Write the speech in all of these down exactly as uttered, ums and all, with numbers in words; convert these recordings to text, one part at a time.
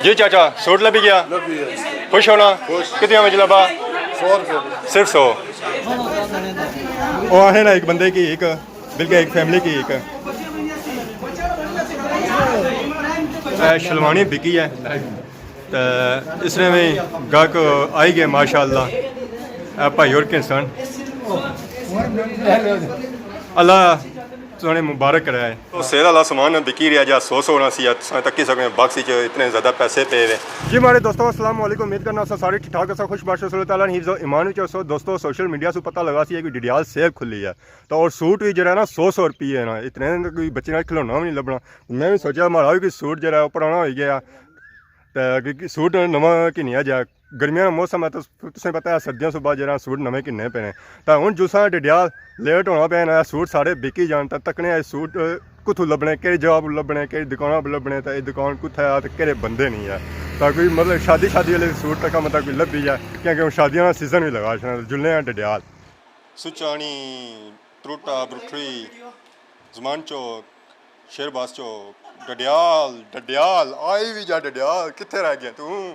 جی چاچا، سوٹ لبھی گیا؟ لبھی گیا۔ خوش ہونا؟ خوش۔ کتنے وچ لبھا؟ سو روپے۔ صرف سو۔ وہ آخنے نا ایک بندے کی ایک، بلکہ ایک فیملی کی ایک۔ اے شلوانی بکی ہے۔ تے اس نے بھی گاہک آئی گئے، ماشاءاللہ۔ اے بھائی اور کن سن۔ اللہ تساں نے مبارک کرائے۔ تو سیل والا سامان بکی رہیا جا سو سو ہونا سی، تساں تکی سکنے باکس وچ اتنے زیادہ پیسے پے ہوئے۔ جی ماڑے دوستو، السلام علیکم، امید کرنا اساں سارے ٹھیک ٹھاک ہسو، خوش باش ہسو، اللہ تعالیٰ نے حفظ و ایمان وچ ہسو۔ دوستو، سوشل میڈیا سوں پتہ لگا سی کہ ڈڈیال سیل کھلی ہے، تو اور سوٹ بھی جڑا نا سو سو روپیے نا، اتنے نا کوئی بچے نا کھلونا بھی نہیں لبنا۔ میں بھی سوچا ماڑا بھی کوئی سوٹ جڑا ہے پرانا ہوئی گیا، تے کوئی سوٹ نواں گھنیا جائے۔ گرمیاں نا موسم ہے، تس-، تساں پتہ ہے سردیاں سوں بعد جڑا سوٹ نویں گھننے پینے۔ تاں ہن جساں ڈڈیال لیٹ ہونا پیا نا، سوٹ سارے بکی جان، تاں تکنے آئے سوٹ کتھوں لبنے، کہڑی جگہ پر لبنے، کہڑی دکاناں پر لبنے، تاں اے دکان کتھے آ، تاں کہڑے بندے نہیں آ۔ تاں کوئی مطلب شادی شادی والے سوٹ تکا مطلب کوئی لبھی جائے، کیونکہ ہن شادیاں نا سیزن بھی لگا چھنا، جلنے آں ڈڈیال۔ سچانی، تروٹا، بروٹری، زمان چوک، شیر باز چوک، ڈڈیال، ڈڈیال، آئی بھی جا ڈڈیال، کتھے رہ گیا تو؟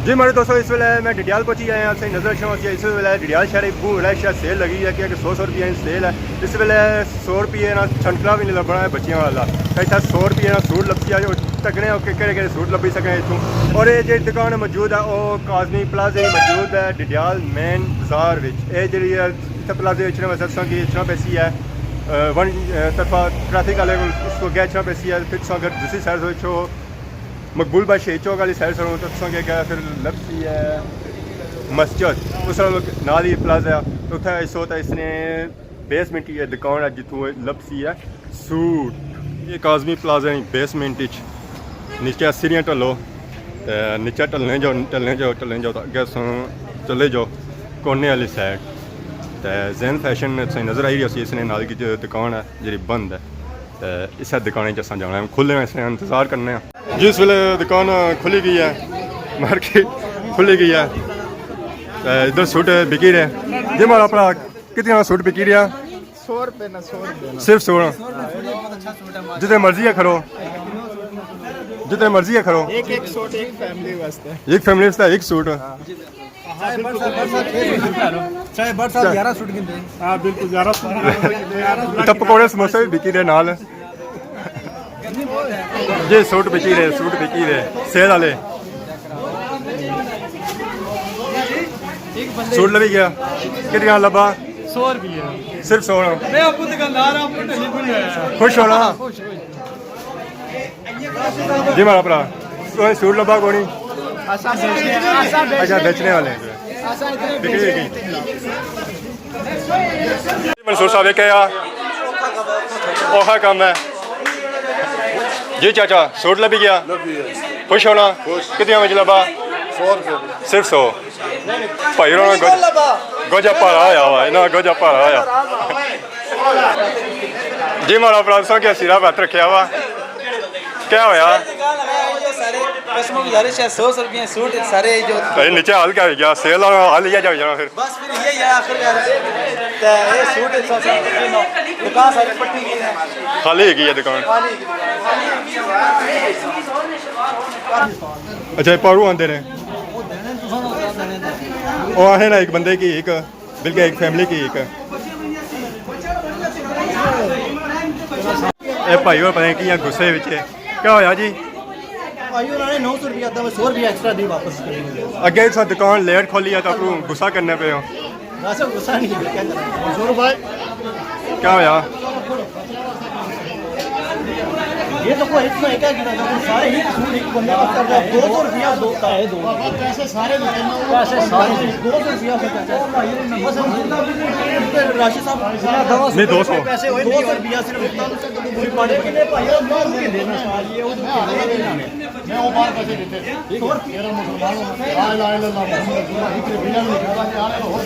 جی ماڑے دوستو، اس ویلے میں ڈڈیال پہنچی آیا ہاں، صحیح نظر اچھنا ہوسی، اس ویلے ڈڈیال شہر بہوں بڑا شہر سیل لگی ہے، کیونکہ سو سو روپیے نی سیل ہے۔ اس ویلے سو روپیے نا چھنٹلا بھی نہیں لبنا ہے بچیاں والا، تے اتھا سو روپیے نا سوٹ لبسی ہے، جو تکنے ہو کہ کہڑے کہڑے سوٹ لبی سکے اتھوں۔ اور یہ جی دکان موجود ہے، وہ کاظمی پلازے موجود ہے ڈڈیال مین بازار وچ۔ یہ جڑی ہے اتھے پلازے اچھنے واسطے تساں کی اچھنا پیسی ہے، اے، ون، اے، طرفا ٹریفک والے کول اس کو اگے اچھنا پیسی ہے۔ پھر تساں اگر دوسری سائیڈ سے اچھو، مقبول بخش شہید چوک والی سائیڈ سے تو تساں کی اگے پھر لبسی ہے مسجد، اس نال ہی پلازہ ہے۔ تو اتھے اس وقت اس نے بیسمنٹ کی دکان ہے جتھوں لبسی ہے سوٹ۔ یہ کاظمی پلازہ نی بیسمنٹ اچ نیچے سیڑھیاں ٹلو، تے نیچے ٹلنے جو، ٹلنے جو، ٹلنے جو، تے اگے سوں چلے جو کونے والی سائیڈ۔ تے زین فیشن تساں نظر آئی رہی ہوسی، اس نے نال کی جو دکان ہے جڑی بند ہے، تے اسے دکان اچ اساں جانا ہے، کھلنے اس نے انتظار کرنے ہیں۔ جس ویلے دکان کھلی گئی ہے، مارکیٹ کھلی گئی ہے، تے ادھر سوٹ بکی رہے۔ جی ماڑا بھرا، کتنے سوٹ بکی رہیا؟ سو روپے نا، سو روپے نا۔ صرف سو نا؟ جتنے مرضی ہے کھڑو، جتنے مرضی ہے کھڑو۔ ایک ایک سوٹ ایک فیملی واسطے۔ ایک فیملی واسطے ایک سوٹ۔ ہاں۔ چاہے بٹ صاحب گیارہ سوٹ گھندے۔ ہاں، بالکل، گیارہ سوٹ۔ اتھا پکوڑے سموسے بھی بکی رہے نال۔ جی سوٹ بکی رہے، سوٹ بکی رہے، سیل والے۔ سوٹ لبھی گیا؟ کتنا لبھا؟ سو روپیے۔ صرف سو نا؟ میں آپ کو دکاندار ہاں، آپ کو ڈھلی بنی آیا۔ خوش ہونا؟ خوش، خوش۔ جی ماڑا بھرا، تساں سوٹ لبھا کونی؟ اساں بیچنے، اساں بیچنے۔ اچھا، بیچنے والے ہیں۔ اساں اتنے بکری بیچنے۔ منصور صاحب، یہ کیا؟ اوکھا کم ہے۔ جی چاچا، سوٹ لبھی گیا؟ لبھی گیا۔ خوش ہونا؟ خوش۔ کتنے وچ لبھا؟ سو روپے۔ صرف سو؟ بھائی ہوراں نا گوجا، گوجا پارا ہویا ہوا، انہاں گوجا پارا ہویا۔ جی ماڑا بھرا، تساں کیا سیرا بت رکھیا ہوا؟ کیا ہویا؟ سارے کسٹمر گزارش ہے، سو سو روپیے سوٹ سارے جو اے نیچے حال کیا ہوئی گیا؟ سیل والا حال ہی جا ہوئی جانا پھر۔ بس پھر یہ ہے آخر کار۔ تے یہ سوٹ ہے، سو سو روپیے نا۔ دکان ساری پٹی گئی ہے۔ خالی ہوئی گئی ہے دکان۔ خالی۔ اچھا، یہ پارو آندے نے۔ وہ آنے نا ایک بندے کی ایک بلکہ ایک فیملی کی ایک۔ اے بھائی اور پتہ نہیں کیاں غصے وچ ہے۔ کیا ہویا جی؟ بھائی ہوراں نے نو سو روپیہ دا، سو روپیہ ایکسٹرا دی واپس کرنی ہے۔ اگے اس دکان لیٹ کھولی ہے تو اپنوں غصہ کرنے پے ہو۔ ویسے غصہ نہیں ہے، کیا کریں؟ منصور بھائی۔ کیا ہویا؟ یہ تو کوئی اتنا ہے کیا کہ سارے ہی قصور ایک بندے کا کر رہا ہے، دو سو روپیہ دو کا ہے، دو۔ پیسے سارے دیتے ہیں۔ پیسے سارے۔ دو سو روپیہ سے کیا کرتے ہیں؟ بس ہم راشد صاحب نہیں، دو سو۔ پیسے ہوئے، دو سو روپیہ صرف اتنا۔ میں وہ باہر پیسے دیتے ہیں۔ لا الہ الا اللہ محمد رسول اللہ، ایک روپیہ نہیں نکالتا کہ آنے کو ہو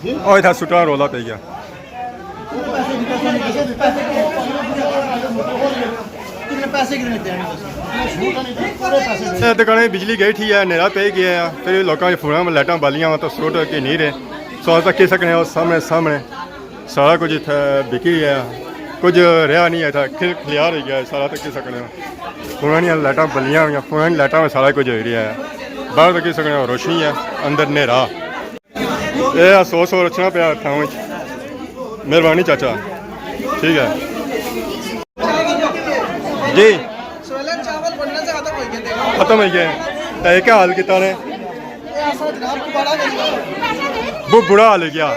گئی۔ او اتھا سٹا رولا پئی گیا۔ اے دکانے بجلی گئی تھی ہے، نیرا پئی گیا ہے، پھر لوکاں نے فوناں میں لائٹاں بالیاں وا تو سوٹ کے نہیں رہے۔ سو تکی سکنے ہو سامنے سامنے سارا کچھ اتھے بکی رہیا ہے۔ کچھ رہا نہیں ہے، اتھا کھل کھلیار ہوئی گیا ہے، سارا تکی سکنے ہو۔ فوناں نیاں لائٹاں بلیاں ہوئیاں، فوناں نیاں لائٹاں میں سارا کچھ ہوئی رہیا ہے۔ باہر تکی سکنے ہو، روشنی ہے، اندر نیرا۔ اے سو سو رچنا پیا تھاؤں وچ۔ مہربانی چاچا۔ ٹھیک ہے جی۔ سویلے چاول بننے سے ختم ہوئی گئے تھے۔ ختم ہوئی گئے۔ تے کیا حال کیتا نے؟ اے اساں جناب دوبارہ کریے۔ بہت برا حال ہوئی گیا۔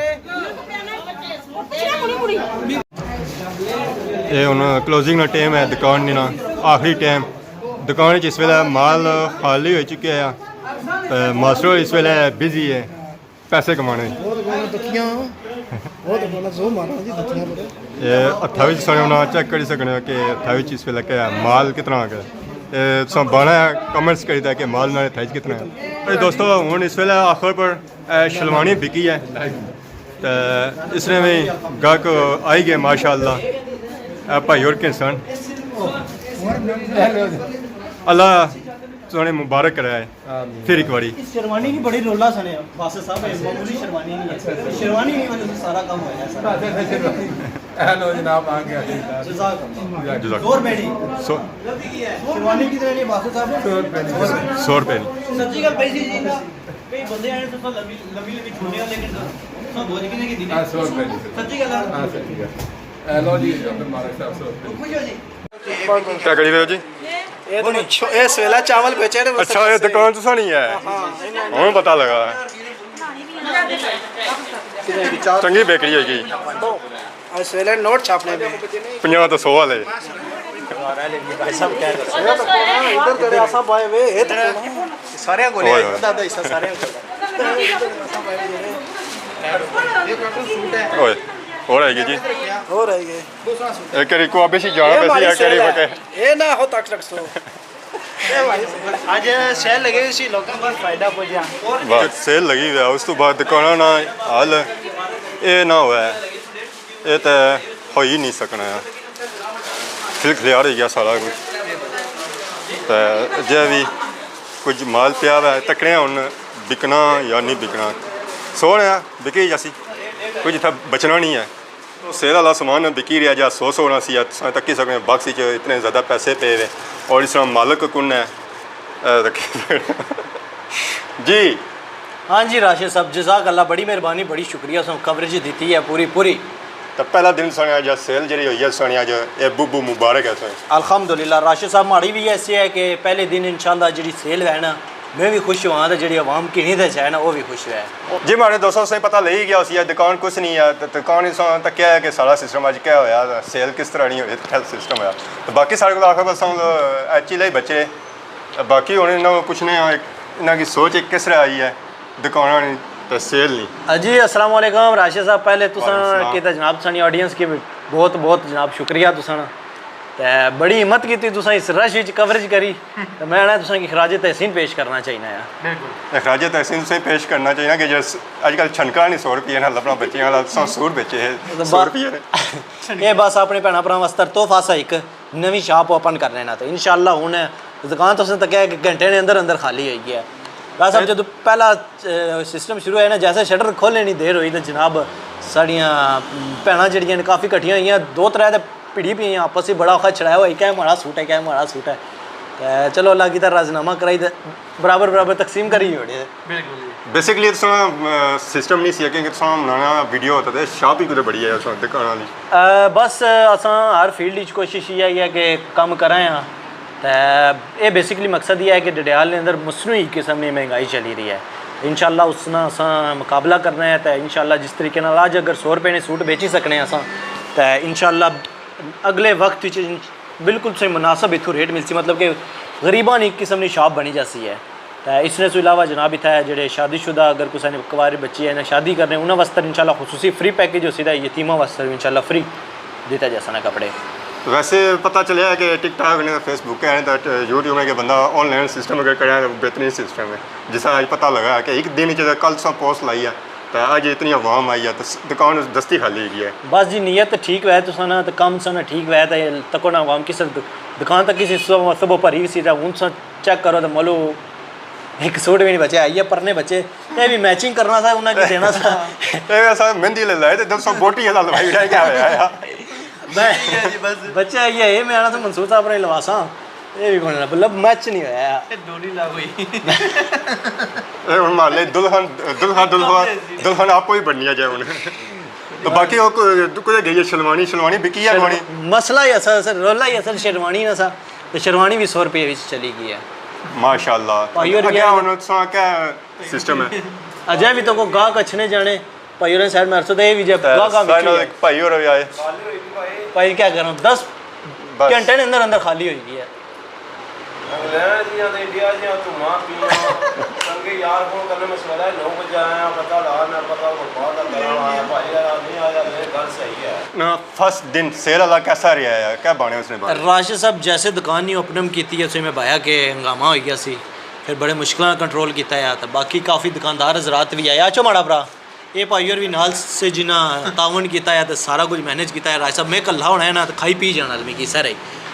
اے ہن کلوزنگ نا ٹائم ہے، دکان نی نا آخری ٹائم۔ دکان وچ اس ویلے مال خالی ہوئی چکیا ہے۔ تے ماسٹر اس ویلے بزی ہے پیسے کمانے۔ بہت بڑا دکھیاں، بہت بڑا زور مارا جی دکھیاں بڑے۔ اے ہتھا وچ سنے ہونا چیک کری سکنے ہو کہ ہتھا وچ اس ویلے کیا ہے، مال کتنا آ گیا۔ اے تساں بانا کمنٹس کری دے کہ مال انہاں نے ہتھا وچ کتنا ہے۔ اے دوستو، ہن اس ویلے آخر پر اے شلوانی بکی ہے۔ تے اس نے بھی گاہک آئی گئے ماشاءاللہ۔ اے بھائی اور کن سن۔ اللہ تساں نے مبارک کرائے۔ آمین۔ پھر ایک واری۔ اس شیروانی کی بڑی رولا سنے باسط صاحب، اے معمولی شیروانی نہیں ہے۔ شیروانی کی وجہ سے سارا کام ہوا ہے سارا۔ اے لو جناب، آ گیا۔ جزاک اللہ۔ جزاک۔ سو روپے نہیں۔ سو شیروانی کی تو نہیں باسط صاحب۔ سو روپے نہیں۔ سو روپے نہیں۔ سچی گل پئی سی جی۔ کئی بندے آنے تو لمبی لمبی لمبی چھوڑنے، لیکن سب بہت کنے کی دی۔ ہاں، سو روپے نہیں۔ سچی گل ہے۔ ہاں، سچی گل۔ اے لو جی، عبد المالک صاحب، سو روپے۔ خوش ہو جی۔ کیا کری رہے ہو جی؟ اے تے چھو-، اے سویلا چاول بیچے نے، اچھا، اے دکان تساں نی ہے؟ ہاں، ہن پتہ لگا۔ چنگی بیکری ہوئی گئی۔ اے سویلے نوٹ چھاپنے پے۔ پنجاہ تے سو والے۔ ادھر جڑے آسا بائے وے، اے تے سارے کول ہے، اوئے ہوئے۔ ادھا ادھا حصہ سارے کول ہے۔ اوئے، اور آئی گئی جی۔ اور آئی گئی۔ اے کہڑی کو ابھی سی جانا اے پیسی ہماری یا کہڑی سیل ہے۔ وقت ہے؟ اے نہ ہو تک رکھ سو۔ اج سیل لگی ہوئی سی، لوکاں کو فائدہ پہنچا۔ بس سیل لگی ہوئی ہے، اس تو بعد دکاناں نہ حال اے نہ ہوا ہے، اے تے ہوئی نہیں سکنا ہے۔ کھل کھلیار ہوئی گیا سارا کچھ۔ تے جے بھی کچھ مال پیا ہوا ہے، تکنے ہن بکنا یا نہیں بکنا۔ سونے آ، بکی جاسی، کچھ اتھا بچنا نہیں ہے۔ سیل والا سامان بکی رہیا جا، سو سو ہونا سی، تساں تکی سکنے باکس وچ اتنے زیادہ پیسے پے ہوئے، اور اس طرح مالک کون ہے؟ اے تکی جی۔ ہاں جی راشد صاحب، جزاک اللہ، بڑی مہربانی، بڑی شکریہ، سو کوریج دیتی ہے پوری پوری۔ تے پہلا دن سنیا جا سیل جڑی ہوئی ہے سنیا جو اے بو بو مبارک ہے سنیا۔ الحمدللہ راشد صاحب، ماڑی بھی ایسی ہے کہ پہلے دن انشاءاللہ جڑی سیل ہے نا، میں بھی خوش ہواں تے جڑی عوام گھنی تے جائے نا، وہ بھی خوش ہوئے۔ جی ماڑے دوستو، تساں پتہ لگی گیا ہوسی اے دکان کچھ نہیں ہے، تے دکان اس وقت تک کیا ہے کہ سارا سسٹم اج کیا ہویا، سیل کس طرح نہیں ہوئی، کیا سسٹم ہویا۔ تے باقی سارے کول آخر بس ہم ایچی لے بچے، باقی ہن انہاں کو پوچھنے آں، انہاں کی سوچ ایک کس طرح آئی ہے دکاناں نی تے سیل نی۔ جی السلام علیکم راشد صاحب، پہلے وعلیکم تساں السلام۔ کیتا جناب سانی آڈینس کی بہت بہت جناب شکریہ تساں نا۔ تے بڑی ہمت کیتی تساں اس رش وچ کوریج کری۔ تے میں آنا تساں کی خراج تحسین پیش کرنا چاہینا ہے۔ بالکل۔ اخراج تحسین تساں پیش کرنا چاہینا کہ جس اج کل چھنکا نہیں سو روپیے نال لبنا بچیاں والا، تساں سوٹ بیچے ہے، تے سو با-، روپیے نے۔ اے بس اپنے بھیناں بھراواں واسطے تحفہ سا ایک نویں شاپ اوپن کرنے نا، تے انشاءاللہ ہن دکان تساں تکیا کہ گھنٹے نے اندر اندر خالی ہوئی گیا ہے۔ بس اب جدوں پہلا، اے، سسٹم شروع ہویا نا، جیسے شٹر کھولنے نی دیر ہوئی تے جناب ساڑیاں بھیناں جڑیاں نے کافی کٹھیاں ہوئیاں، دو ترے تے بھڑی پئیاں آپس وچ، بڑا اوکھا چھڑایا ہویا، کیا ماڑا سوٹ ہے، کیا ماڑا سوٹ ہے۔ تے چلو اللہ کیتا راضینامہ کرائی تے برابر برابر تقسیم کری اوڑے۔ بالکل جی۔ بیسکلی تساں، اے، سسٹم نہیں سی کہ تساں بنانا ویڈیو ہوتا تے شاپ ہی کدھر بڑی ہے تساں دکان والی؟ اے، بس اساں ہر فیلڈ وچ کوشش یہ ہے کہ کم کراں ہاں۔ تے اے بیسکلی مقصد یہ ہے کہ ڈڈیال نے اندر مصنوعی قسم نی مہنگائی چلی رہی ہے۔ انشاءاللہ اس نا اساں مقابلہ کرنا ہے تے انشاءاللہ جس طریقے نال اج اگر سو روپے نے سوٹ بیچی سکنے اساں تے انشاءاللہ اگلے وقت وچ ان-، بالکل صحیح مناسب اتھوں ریٹ ملسی، مطلب کہ غریباں نی ایک قسم نی شاپ بنی جاسی ہے۔ تے اس نے سوں علاوہ جناب اتھا ہے جڑے شادی شدہ اگر کسے نے کوارے بچے ہیں شادی کرنے انہاں واسطے انشاءاللہ خصوصی فری پیکج ہوسی تے یتیماں واسطے بھی انشاءاللہ فری دتا جاسا نا کپڑے۔ ویسے پتہ چلیا ہے کہ ٹک ٹاک نے، فیس بک ہے تے یوٹیوب ہے کہ بندہ آن لائن سسٹم اگر کرے تو بہترین سسٹم ہے۔ جس طرح اج پتہ لگا ہے کہ ایک دن چ کل تساں پوسٹ لائی ہے تے اج اتنی عوام آئی ہے تے دکان دستی خالی ہوئی گئی ہے۔ بس جی نیت ٹھیک ہوئے تساں نا تے کم تساں نا ٹھیک ہوئے تے تکو نا عوام کس دکان تک کسی صبح، صبح بھری ہوئی سی تے ہن تساں چیک کرو تے ملو ایک سوٹ بھی نہیں بچے، آئیے پرنے بچے، اے بھی میچنگ کرنا سا، انہاں کی دینا سا۔ اے اساں مہندی لے لائے تے دسو بوٹی والا لوائی رہ گیا ہویا ہے۔ میں جی بس۔ بچہ یہ ہے، میں آنا تو منصور صاحب نے لواساں، یہ بھی کون لب میچ نہیں ہویا۔ یہ ڈولی لا ہوئی۔ اے ہن مالے دلہن، دلہا دلہا، دلہن آپ ہی بننی ہے جے ہن۔ تو باقی وہ کو-، کدے گئی ہے شلوانی، شلوانی بکی ہے شلو-، کوئی؟ مسئلہ ہی اصل، اصل رولا ہی اصل شیروانی نا سا، تو شیروانی بھی سو روپے وچ چلی گئی ہے۔ ماشاءاللہ۔ بھائی اور اگے یہ ہن تساں کیا سسٹم ہے؟ اجے بھی تو کو گاہک اچھنے جانے، بھائی ہوراں سائیڈ میں عرصہ تے اے وی جے تے گاہ گاہ سائیڈ وچ نال ہوئی ہے۔ ایک بھائی ہور وی آئے۔ بھائی کیا کراں، دس بس۔ گھنٹے نے اندر اندر خالی ہوئی گئی ہے۔ انگلینڈ دیاں تے انڈیا دیاں دھواں پیاں، سنگے یار فون کرنے مشورہ ہے، نو بجے آیا، پتہ لا، میں پتہ وہ بعد دا کراں آیا، بھائی یار نہیں آیا، یہ گل صحیح ہے۔ نا، فرسٹ دن سیل والا کیسا رہا ہے؟ کیا بانے اس نے بانے؟ راشد صاحب، جیسے دکان نہیں اوپن کیتی ہے، اس میں بایا کہ ہنگامہ ہوئی گیا سی، پھر بڑے مشکلاں کنٹرول کیتا ہے، تو باقی کافی دکاندار حضرات بھی آئے۔ آچو ماڑا بھرا۔ اے بھائی اور بھی نال سے جنہاں تعاون کیتا ہے تے سارا کچھ مینج کیتا ہے۔ راج صاحب، میں کلھا ہونا ہے نا، تے کھائی پی جانا آدمی کی سارے۔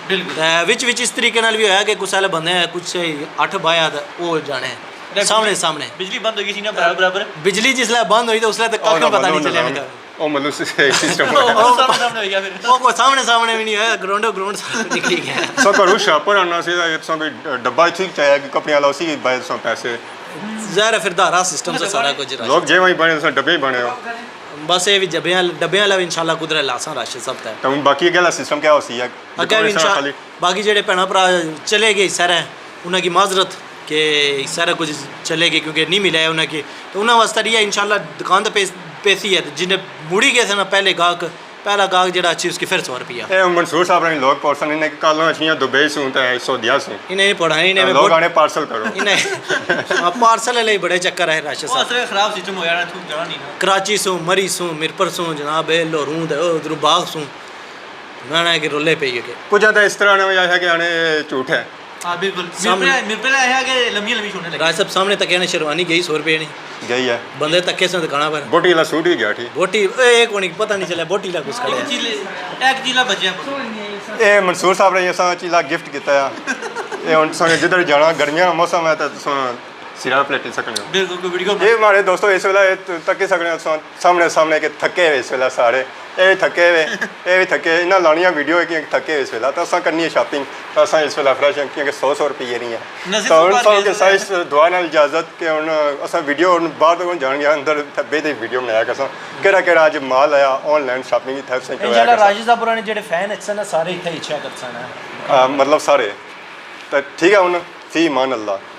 بالکل۔ تے وچ وچ اس طریقے نال بھی ہویا کہ کسے والے بندے کچھ اٹھ بایا تے او جانے تے سامنے سامنے۔ بجلی بند ہو گئی سی نا برابر برابر۔ بجلی جس لے بند ہوئی تے اس لے تے او ککھ نا پتہ نہیں بندہ چلیا ہونا۔ میرا۔ او مطلب س-، سسٹم او، او، سامنے سامنے ہوئی گیا پھر۔ او کوئی سامنے سامنے بھی نہیں ہویا، گراؤنڈو گراؤنڈ سارا نکلی گیا۔ سو گھروں شاپر آنا سی، اتھوں کوئی ڈبہ اتھوں چاہیا کہ کپڑے والا اسی بایا سو پیسے۔ ظاہر ہے پھر دھارا سسٹم سے سارا کچھ راشد۔ لوگ جے وہیں بنے، تساں ڈبے ہی بنے ہو۔ بس اے وی جبیاں، ڈبیاں والا وی انشاءاللہ قدرت لاساں راشد صاحب تے۔ تے ہن باقی اگے والا سسٹم کیا ہوسی ہے؟ اگے وی انشاء-، خالی باقی جیڑے بھیناں بھرا چلے گئے سارے، انہاں کی معذرت کہ سارا کچھ چلے گئے کیونکہ نہیں ملیا ہے انہاں کی۔ تے انہاں واسطے ریہا انشاءاللہ دکان تے پیس-، پیسی ہے۔ تے جنہیں مڑی گئے تھے نا پہلے گاہک، پہلا گاہک جیڑا اچھی اس کی پھر سو روپیہ۔ اے منصور صاحب نے لوگ پورسن، انہیں کالوں اچھیاں دبئی سوں تے سعودیہ سوں۔ انہیں پڑھائی نے تے میں لوگ بہت آنے پارسل کرو۔ انہیں، ہاں، پارسل والے بڑے چکر ہے راشد وہ صاحب۔ اصل خراب سسٹم ہویا نا، اتھوں جانا نہیں نا۔ کراچی سوں، مری سوں، میرپور سوں، جناب، اے لاہوروں تے ادھروں باغ سوں۔ میں نے کہ رولے پئی گئے۔ کچھ زیادہ اس طرح نہ ہویا ہے کہ آنے جھوٹ ہے۔ ہاں، بالکل۔ سامنے میرپور، میرپور آیا کہ لمبی لمبی چھوڑنے لگی۔ راج صاحب سامنے تک نے شیروانی گئی سو روپے نی۔ گئی ہے۔ بندے تکے سے دکانا پر۔ بوٹی والا سوٹ بھی گیا ٹھیک۔ بوٹی، اے، اے کونی پتہ نہیں چلیا، بوٹی لا کچھ کھڑے۔ ایک چیلے، ایک چیلا بچیا۔ اے منصور صاحب نے اساں چیلا گفٹ کیتا ہے۔ اے ہن ساں جدھر جانا، گرمیاں دا موسم ہے تے تساں سیرا پلیٹی سکنے ہو۔ بالکل، کوئی ویڈیو اے ماڑے دوستو، اس ویلے اے ت-، تکی سکنے ہو تساں سامنے سامنے کہ تھکے ہوئے اس ویلے سارے۔ اے وی تھکے ہوئے، اے وی تھکے، انہاں لانیاں ویڈیو کہ تھکے ہوئے اس ویلے۔ تے اساں کرنی ہے شاپنگ، تے اساں اس ویلے فریش ہیں کیونکہ سو سو روپے نہیں ہے۔ نصیب تے ہن سو سو کے ساتھ اس دعا نال اجازت کہ ہن اساں ویڈیو ہن بعد کون جان گیا، اندر تھبے تے ویڈیو بنایا کرساں۔ کیڑا کیڑا اج مال آیا، آن لائن شاپنگ اتھے اساں کروایا انشاءاللہ کرساں۔ راجی صاحب ہوراں نے جیڑے فین اچھے نا سارے اتھے اچھا کرساں نا۔ ہاں، مطلب سارے۔ تے ٹھیک ہے ہن، فی امان اللہ۔